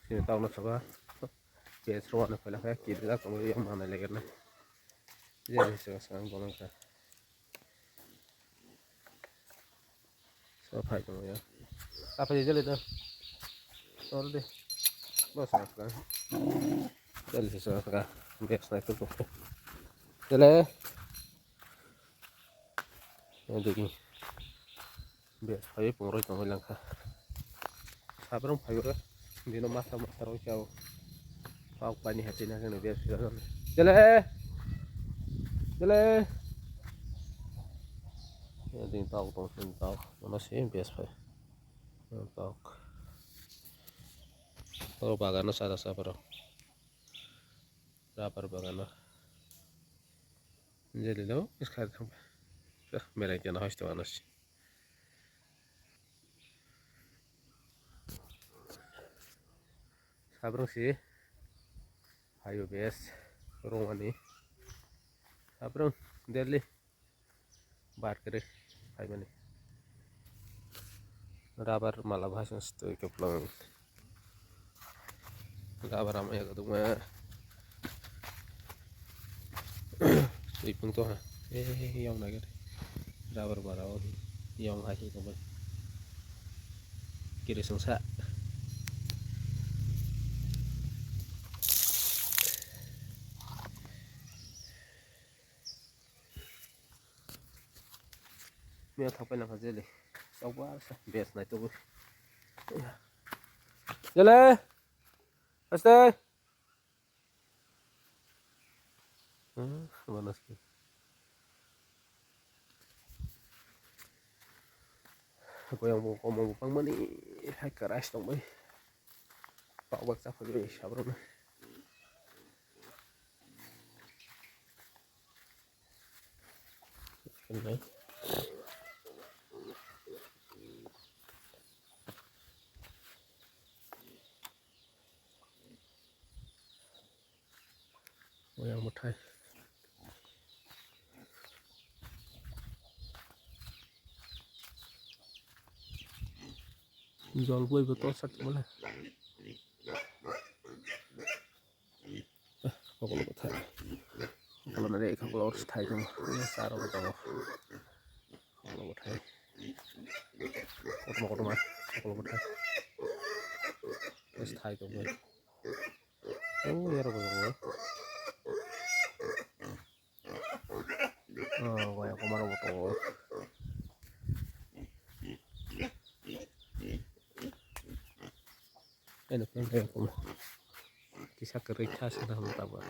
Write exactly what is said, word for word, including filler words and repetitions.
Chini tokno soka. Pes rwani phaila khe kirijak tongwi yang manai laigerna. Jeli soka soka ang bolong kha. So phai tongwi ya. Apa jeli to? Tor de. Bo soka soka. Jeli soka soka. Bes nai to. Jeli. Digi. Bes phaiwi pungrwi tongwi langkha. Sabrang phaiwi bino masa masa rok chao. Tok pani hati na kene bes phaiwi. Jele. Jele. Ding tok tong sin tok. Mano si bes phai. Tok. Tok bagano sada sabro. Rubber bagano. Jeli lo, is khai thang. Berai jana hosto anas. Sabrang si. Hayo bes. Rongani. Sabrang Delhi. Bar kere. Hai mani. Rubber mala bahasa stoi ke pulang. Rubber ama ya kadung ma. Stoi pung to ha. Eh, yang na kere. Rubber bara o. Yang hai hai to. Kiri sungsa. Mia thok pai nangkha jeli. Chokbar sa bes nai tubui. Jeli. Aste. Hmm, mana sih. Aku yang mau ngomong bang mani. Hai keras dong bai. Pak bak cakap dulu ya, sabar nih. Oyang bwthai. Jol boi bo to sak mole. Kokolo bwthai. Kokolo nare kokolo or thai tong. Saro ko tong. Kokolo bwthai. Kotorma kotorma. Kokolo bwthai. Thai tong. Oh, yaro ko tong. Oh, waya komaro bo tongo. Eno pang kaya komo. Kisa kwrwi kha sina hwn tabuk.